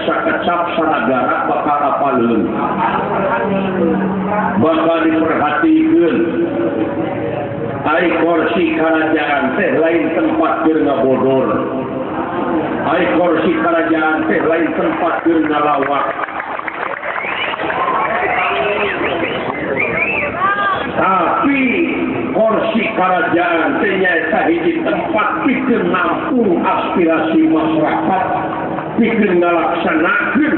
sakecap sanagara bakal apaleun bakal diperhatikeun. Ai kursi kerajaan teh lain tempat keur ngabodor. Ai kursi kerajaan teh lain tempat keur ngalawak. Tapi kursi kerajaan teh nyaeta hiji tempat pikeun nampung aspirasi masyarakat, pikeun ngalaksanakeun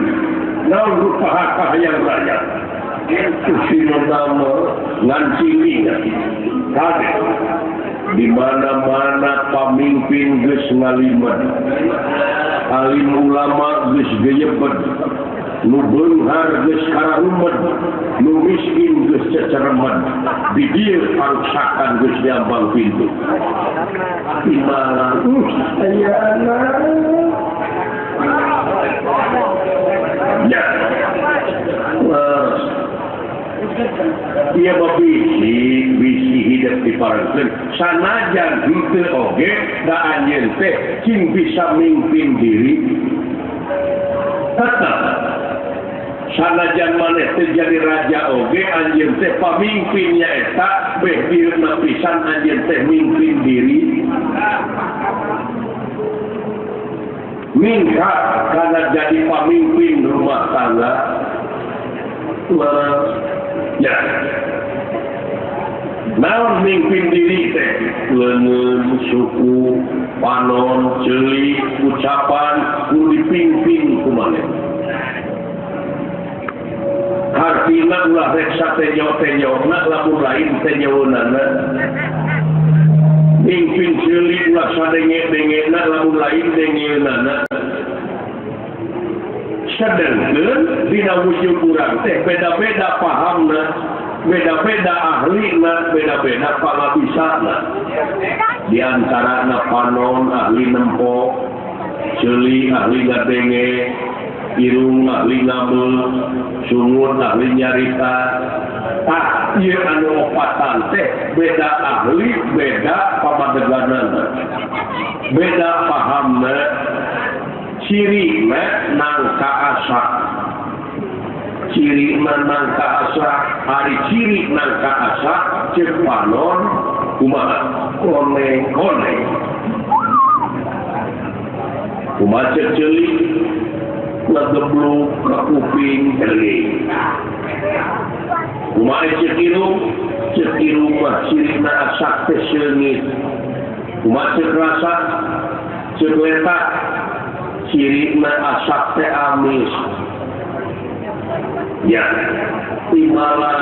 naon rupa hak hayang rakyat. Itu sinonama ngan ciri kade di mana-mana pamimpin geus ngaliman, alim ulama geus geyebet, nu beunghar geus kararumet, nu miskin geus ceceremet, di dieu pangsakan geus diambang pintu. Di mana ayana ya. Iya bisi bisi hidup diparengkeun sanajan henteu oge da anjeun teh cing bisa mimpin diri tetep sanajan maneh teh jadi raja oge anjeun teh pamimpinnya eta beh dieuna pisan anjeun teh mimpin diri mingkat kana jadi pamimpin rumah tangga. Ya. Naon mimpin diri teh leungeun suku panon ceuli ucapan ku dipimpin ku maneh. Hartina ulah reksa tenyo-tenyona lamun lain tenyoeunana. Mimpin ceuli ulah sadenge-dengena lamun lain dengeunana. Sedangkan dina wujud urang teh beda-beda pahamna, beda-beda ahlina, beda-beda pangabisana. Di antarana panon ahli nempo, ceuli ahli ngadenge, irung ahli ngabel, sungut ahli nyarita. Tah ieu anu opatan teh beda ahli, beda pamadeganana, beda pahamna. Ciri nangka asak, ciri nangka asak, hari ciri nangka asak, cek panon, kumaha koneng koneng, kumaha cek ceuli, ngagebluk ka kuping ceuli, kumaha cek irung mah cirina asak teh seungit, kumaha cek rasa, cek letak. Cirina asak teh amis. Ya, timbalan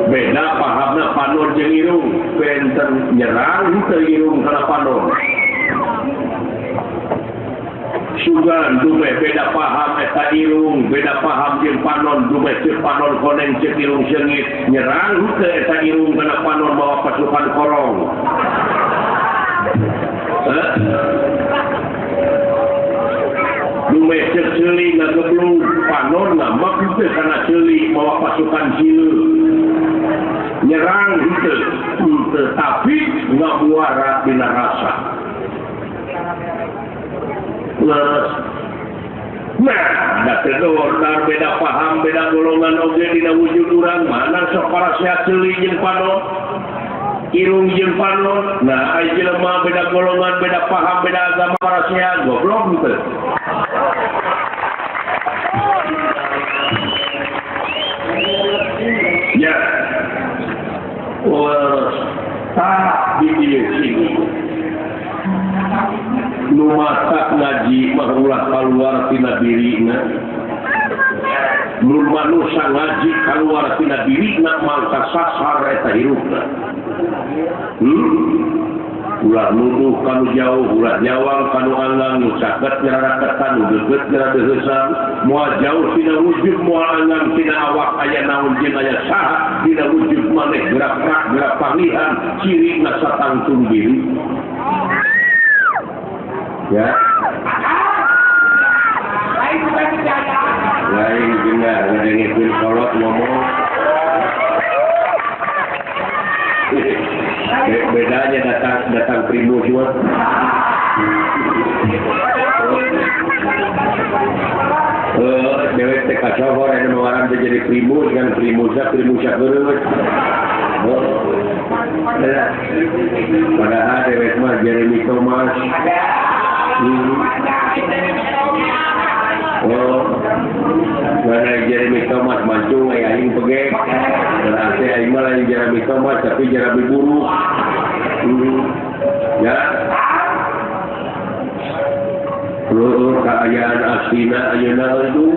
beda pahamna panon jeung irung, benten nyerang teu irung kana panon. Sugan dumeh beda paham eta irung, beda paham jeung panon, dumeh ceuk panon koneng ceuk irung seungit, nyerang teu eta irung kana panon bawa pasukan korong. Dumeh ceuk ceuli ngageblug panon ngambek henteu kana ceuli mawa pasukan cieu nyerang henteu henteu tapi ngabuara dina rasa. Nah, da teu beda paham beda golongan oge dina wujud urang mana sok parasehat ceuli jeung panon irung jeung panon. Nah, ai jelema beda golongan beda paham beda agama parasehat goblok henteu. Ya. Wah, di dieu sini. Nu matak ngaji mah ulah kaluar tina dirina. Nu manusa ngaji kaluar tina dirina mangka sasar eta hirupna. Ulah nuduh kanu jauh, ulah nyawang kanu anggang, nu caket nyararaketan, nu deukeut nyaradeuseusan, moal jauh tina wujud, moal anggang tina awak aya naon jeung aya saha, dina wujud maneh gerak-gerak gerak panglihan, cirina satangtung diri. Ya. Lain benar, ngadengekeun kolot ngomong. Bedanya datang datang primo juga. Dewek teh kasohor aya nu ngaran teh jadi primus kan primusa primusa geureuh. Padahal dewek mah Jeremy Thomas. Oh, mana Jeremy Thomas mancung aya aing pegek. Berarti aing mah lain Jeremy Thomas tapi Jeremy buruk. Ya. Luhur kaayaan aslina ayeuna itu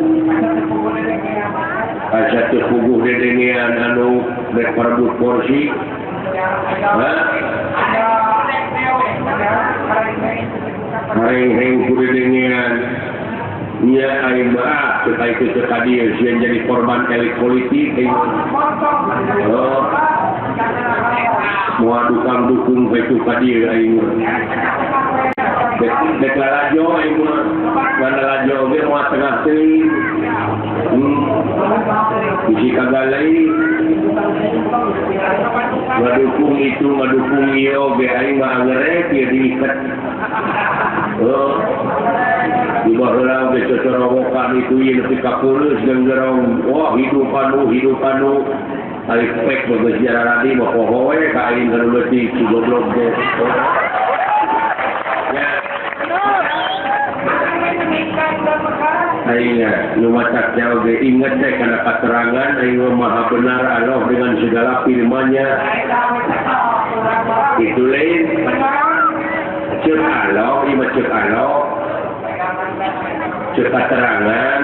asa teu puguh dedengean anu rek parebut kursi. Hah? Reng-reng ku dedengean. Nya aing mah teu ka teu ka dieu sieun jadi korban elit politik. Oh. Moal dukang dukung kitu ka dieu aing mah. Deklarajo aing mah ngan lalajo ge moal tengah teuing. Bisi kagalai ngadukung itu ngadukung ieu oge aing mah angerek ieu diiket. Oh. Di baheula oge cocorowokan itu ieu nepi ka peuleus jeung gerong. Wah hidup anu ari pek bagus jararadi mah poho we ka aing nu leutik si goblok teh. Aing nu matak jauh ge inget teh kana katerangan aing maha benar Allah dengan segala firman-Nya. Itu lain ceuk Allah, ieu mah ceuk Allah. Ceuk katerangan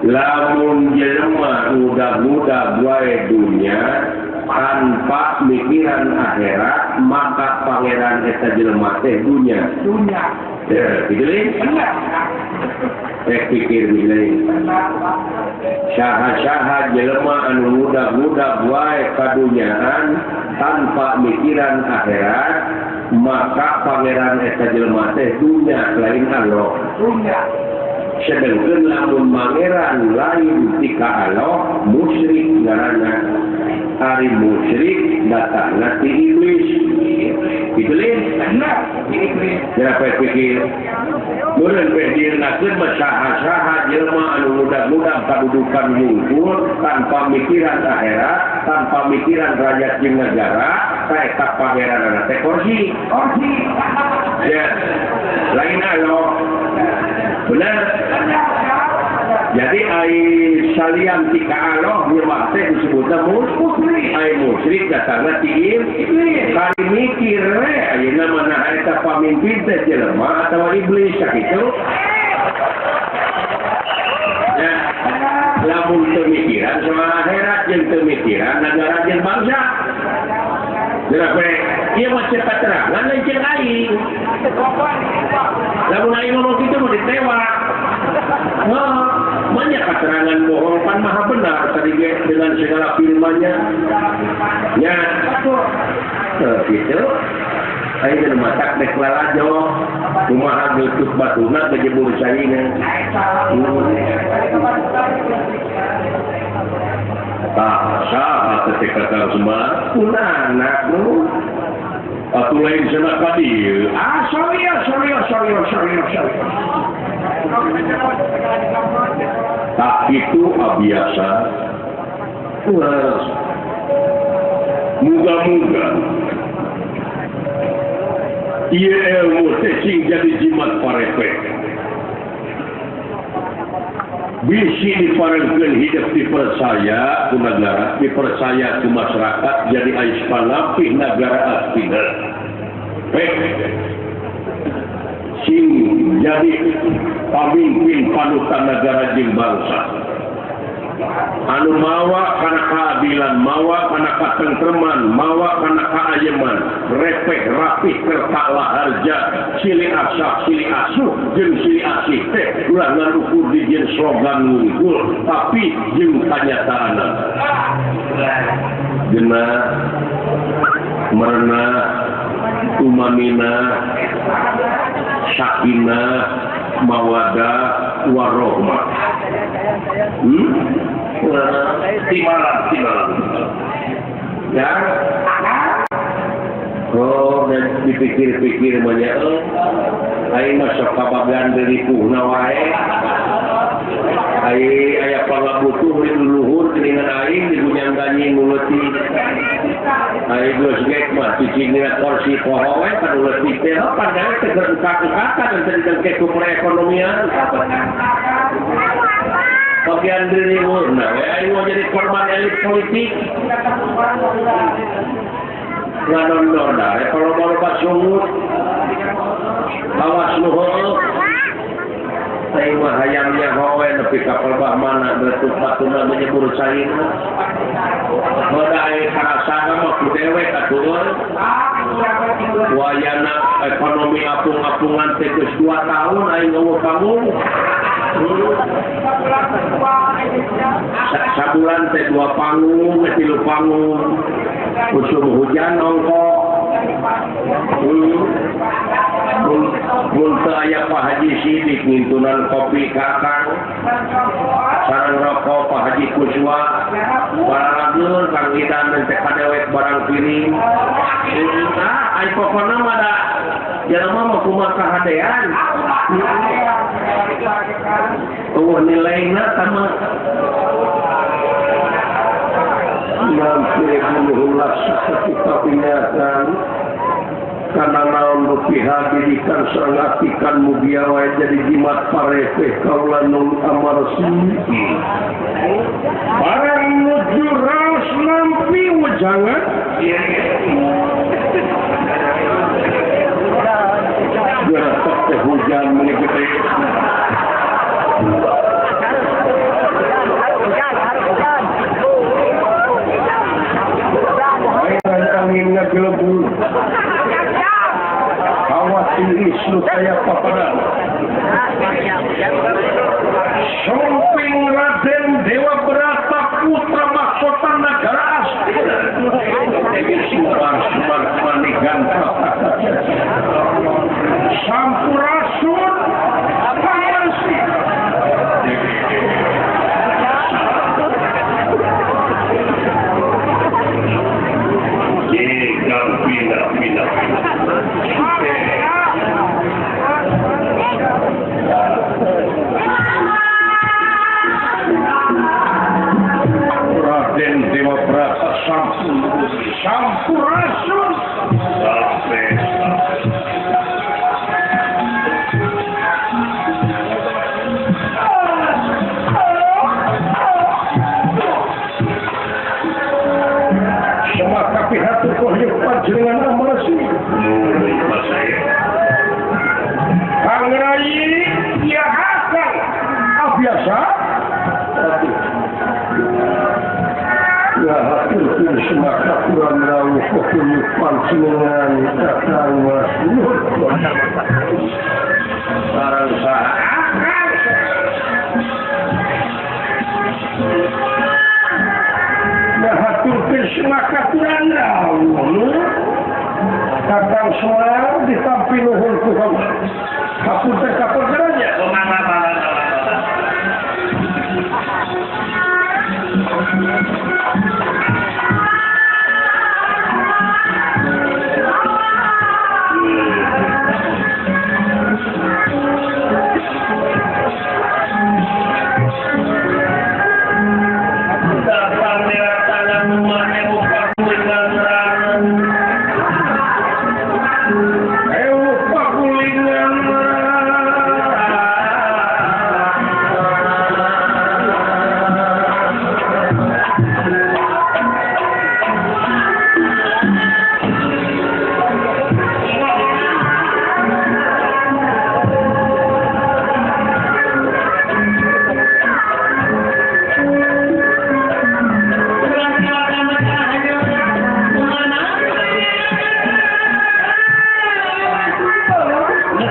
lamun jelema udah-udah wae dunya tanpa mikiran akhirat maka pangeran eta jelema teh dunya. Dunya. Ya, gitu lain. Pikir lain. Saha-saha jelema anu muda-muda wae kadunyaan tanpa mikiran akhirat maka pangeran eta jelema teh dunya lain Allah. Dunya. Sedengkeun lamun pangeran lain tika Allah musyrik ngaranna. Ari musyrik datangna ti iblis. Gitu lain? Jangan pikir. Meureun pikirnakeun mah saha-saha jelema anu muda-muda kadudukan ngumpul tanpa mikiran akhirat, tanpa mikiran rakyat jeung negara, saeta pangeranna teh kursi. Kursi. Ya. Lain Allah. Benar? Jadi ai salian tika Allah jelema teh disebutna musyrik. Ai musyrik datangna ti iblis. Kali mikir we ayeuna mah nah eta pamimpin teh jelema atawa iblis sakitu. Ya, lamun teu mikiran soal akhirat jeung teu mikiran negara jeung bangsa. Geura we ieu mah ceuk katerangan lain ceuk aing. Lamun aing ngomong kitu mah ditewak. Heuh. Banyak keterangan bohong pan maha benar tadi dengan segala firman-Nya. Ya, gitu. Aing geus matak dek lalajo, kumaha geutuh batuna gejebur caina. Tah, saha ketika kang semar pun anak nu atuh lain cenah ka dieu. Ah, sorry. Tak itu biasa. Muga-muga ieu ilmu teh sing jadi jimat parepek. Bisi diparengkeun hidup dipercaya ku negara, dipercaya ku masyarakat jadi ais pangampih negara astina. Pek sing jadi pamimpin panutan negara jeung bangsa. Anu mawa kana keadilan, mawa kana katentreman, mawa kana kaayeman, repeh rapih kerta laharja, silih asah, silih asuh, jeung silih asih teh ulah ngan ukur di jeung slogan ngungkul, tapi jeung kanyataanna. Geuna merenah, tumamina, sakinah, mawadah, warohmah. Timalan. Ya. Oh, dan dipikir-pikir banyak aing mah sok kabagan deui puhna wae aing aya pangabutuh di luhur geuningan aing digunyang-ganying nu leutik aing geus gek mah cicing dina kursi poho we ka nu leutik teh padahal teh buka-bukakan teh dengke ku perekonomian bagian diri nah aing mau jadi korban elit politik ngadondor dah kalau baru sungut awas nuhul aing mah hayangnya howe nepi ka pelbah mana betul patuna menyebur caina bada aing karasana mah ku dewek atuh wayana ekonomi apung-apungan teh geus 2 tahun aing eueuh panggung sabulan teh 2 panggung 3 panggung musim hujan ongkok mun teu aya Pak Haji Sidik ngintunan kopi kakang sareng rokok Pak Haji Kuswa barang Kang Idan teh kadewek barang piring ah ai pokona mah da jelema mah kumaha kahadean eueuh nilaina sama mampir bunuhlah seketika binatang karena naon rupiah dirikan serang atikan mugia wae jadi jimat parepeh kaula nu amarsi barang nuju raos nampi wejangan geretok teh hujan mengikuti angin ngagelebur awas tiris nu kaya papadan Sumping Raden Dewa Brata Putra Mahkota Nagara Astina Sumar Sumar Manigan Sampurasun Pangarsi Raden Dewa Brata Sampurasun sampai sama kapihatur kohyuk panjenengan amarsi Kang Rai ya akang biasa ya haturkeun semaka kurang rawuh kohyuk panjenengan kakang Mas sareng saha haturkeun semaka kurang rawuh kakang Semar ditampi nuhun ku kapunten kapuntennya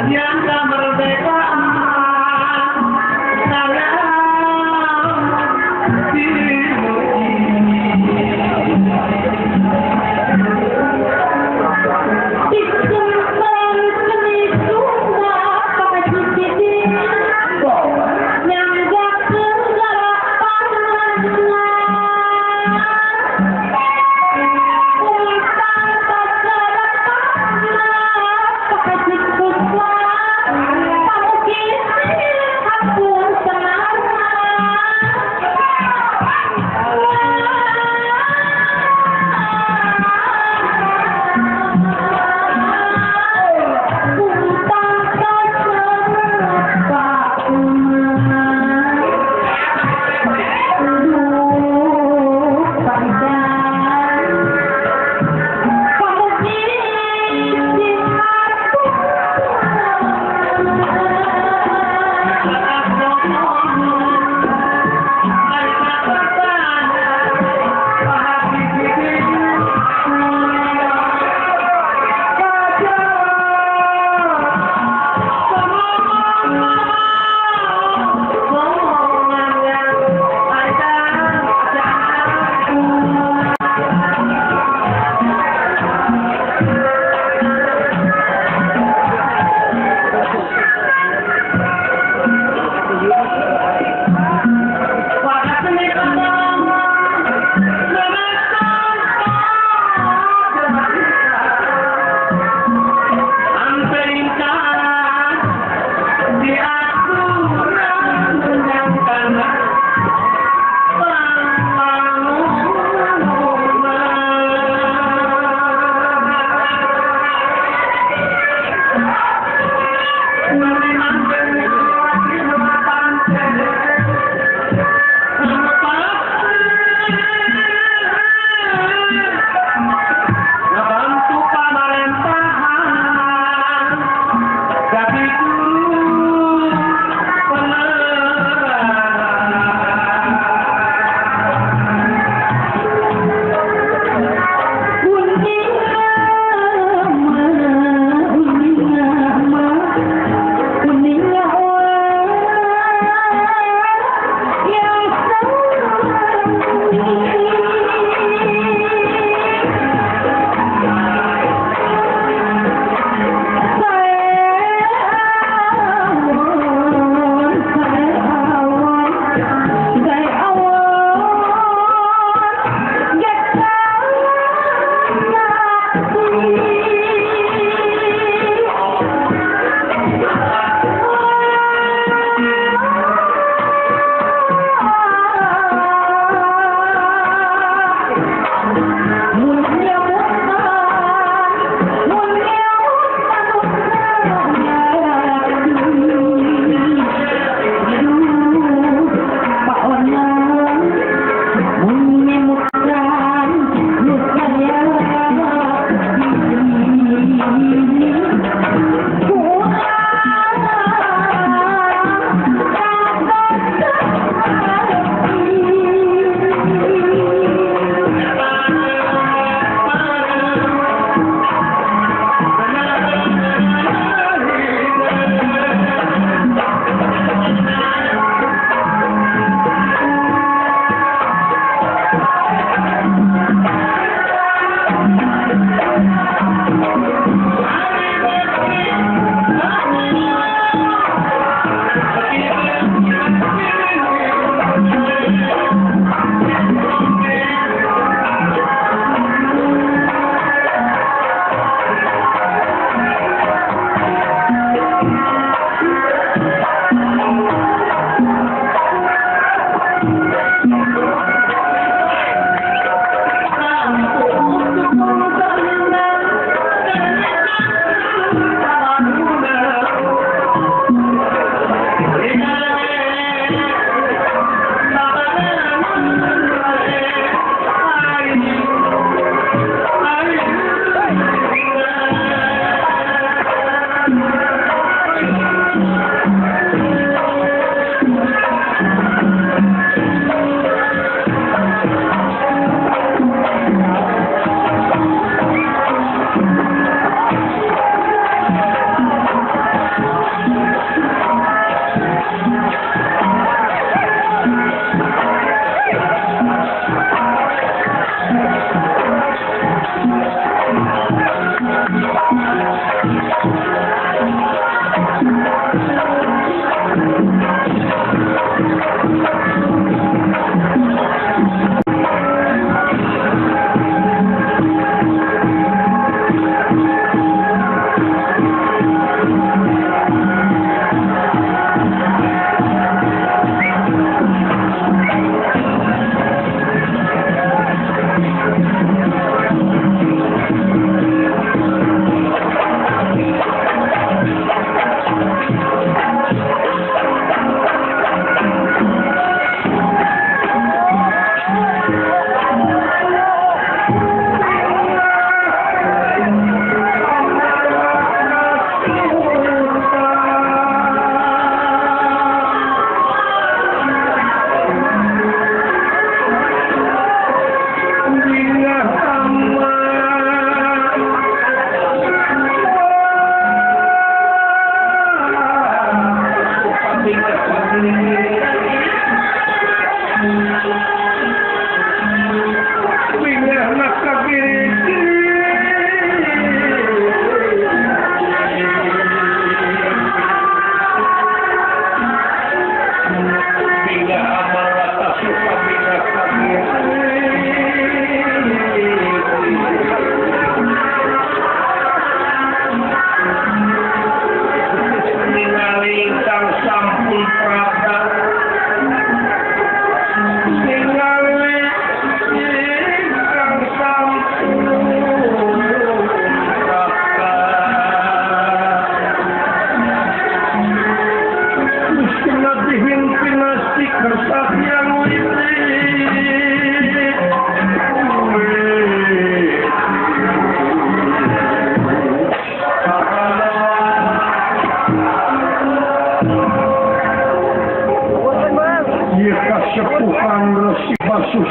Yang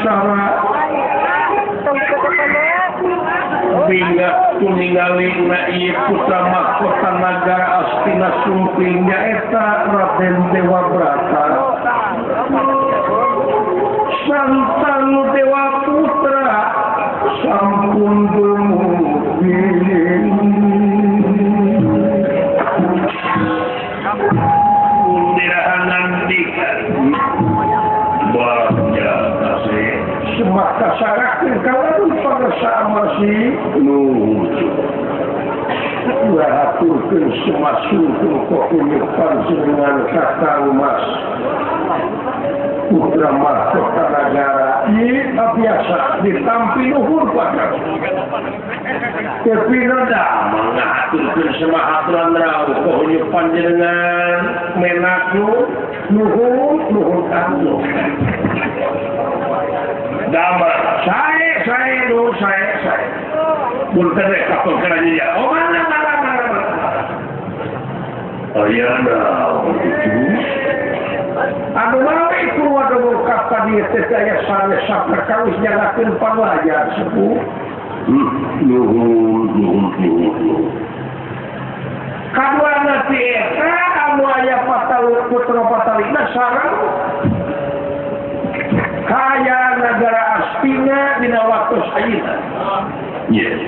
aksara bingga kuningali na ieu putra mahkota nagara Astina Sumping nyaeta Raden Dewa Brata Santanu Dewa Putra sampun dumugi undirahanan dikan bagja kasih semata sarakeun kalaru pangersa masih nuhun ngahaturkeun semasurkeun kokunyuk panjenengan kakang mas putra mahkota nagara ieu biasa ditampi luhur bakal tapi reda ngahaturkeun semahaturan rawuh kokunyuk panjenengan menak nuhun nuhun kamu damar saya nuhun saya punten rek kapengkeran ya oh mana mana mana aya naon kitu anu mawi purwa ka dieu teh aya sanes saperkawis nyalakeun panglajar sepuh nuhun nuhun nuhun kaduana ti eta anu aya patalu putra patalina sareng kaayaan nagara Astina dina waktu ayeuna. Yes.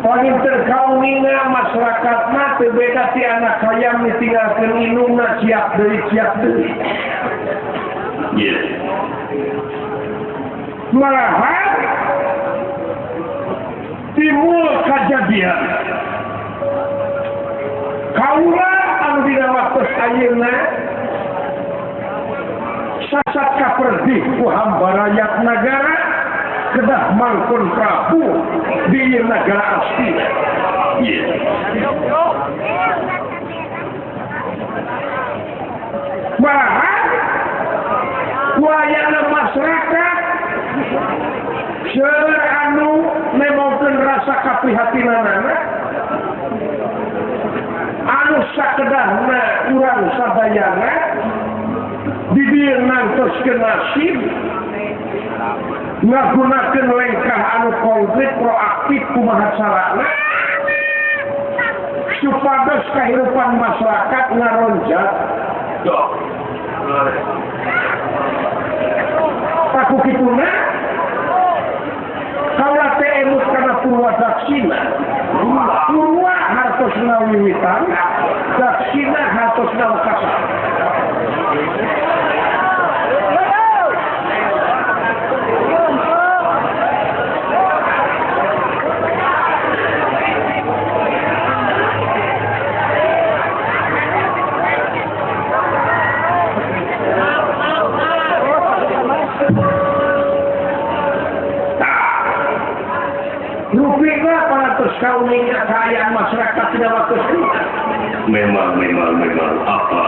Paling terkaunina masyarakatna teu beda ti anak hayam ditinggalkeun indungna siap deui siap deui. Yes. Malahan timbul kajadian kaula anu dina waktu ayeuna sasat kaperdih ku hamba rakyat nagara kedah mangkon Prabu di nagara Astina. Yeah. Malahan wayana masyarakat seueur anu nemongkeun rasa kaprihatinanana anu sakedahna urang sadayana di dieu nangtoskeun nasib ngagunakeun lengkah anu konkret proaktif kumaha carana supados kahirupan masyarakat ngaronjat. Paku kituna kaula teh emut kana Purwa Daksina. Purwa hartosna wiwitan, Daksina hartosna wekasan. Kauninga kaayaan masyarakat tidak waktu Memang apa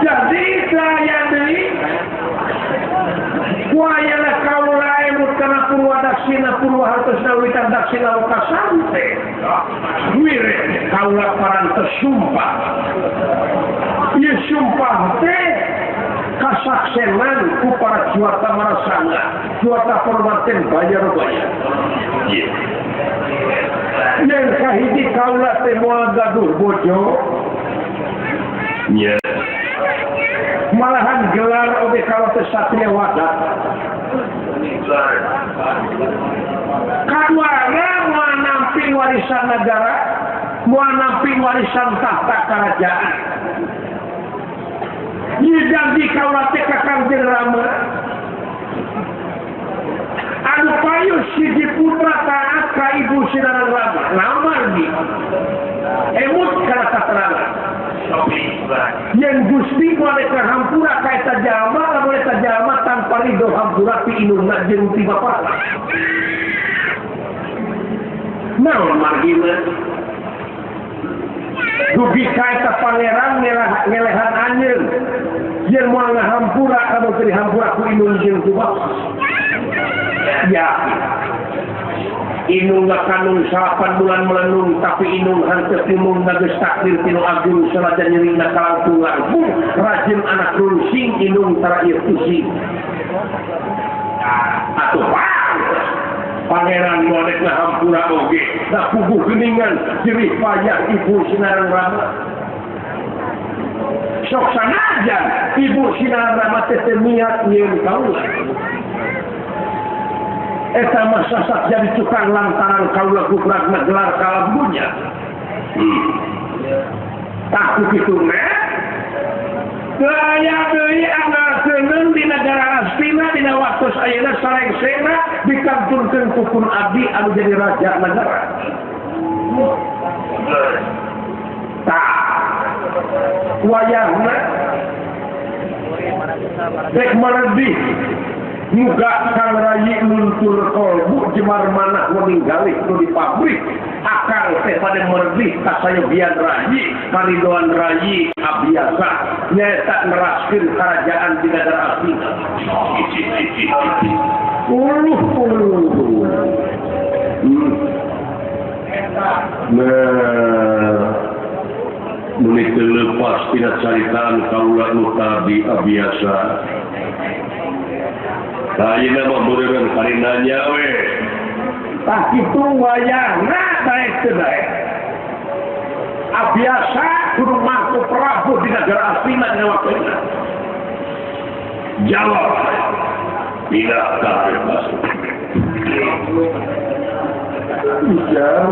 jadi saya deui wayana kaula emut kana Purwa Daksina Purwa hartosna witan Daksina wekasan teh wire kaula parantos sumpah ieu sumpah teh kasaksenan ku para juata marasanga juata perwaten bayar-bayar. Yeah. Yang kahiji kaula teh moal gaduh bojo. Yeah. Malahan gelar oge kaula teh satria wadat. Kaduana moal nampi warisan negara, moal nampi warisan tahta kerajaan. Janji kaula teh ka Kangjeng Rama anu payu siji putra taat ka ibu sinaran Rama lamargi emut kana katerangan yang Gusti moal ka hampura ka eta jalma lamun eta jalma tanpa ridho hampura ti indungna jeung ti bapana naon margina dugi ka eta pangeran ngelehan anjeun jeung moal ngahampura lamun teu dihampura ku indung jeung ku bapa. Ya. Inung ngakanung 8 bulan melenung tapi inung hanteu timung geus takdir tinu agung sanajan nyerina kalangkung langkung rajin anak rungsing inung tara ieu pusing. Atuh pangeran modek ngahampura oge da puguh geuningan jerih payah ibu Sinarang Rama. Sok sanajan ibu Sinarang Rama teh teu niat nyieun kaula. Eta mah sasak jadi tukang lantaran kaula gubrakna gelar kalambunya. Takut kitu meh. Teu aya deui anggalkeun di negara Astina dina waktu ayeuna sarengsena dikantunkeun ku pun abdi anu jadi raja negara. Tah wayahna rek meredih muga kang rayi luntur kolbu jemar manah meninggalih nu di pabrik akal teh pada meredih kasayogian rayi karidoan rayi abiasa nyaeta neraskeun karajaan di negara Astina. Uluh uluh. Nah, muni teu leupas tina caritaan kaula nu tadi abiasa. Ayeuna mah beureun karinanya we. Tah kitu wayahna bae teu bae. Abiasa kudu mangku Prabu di negara Astina dina waktuna. Jawab. Tidak kabeh masuk. Ujar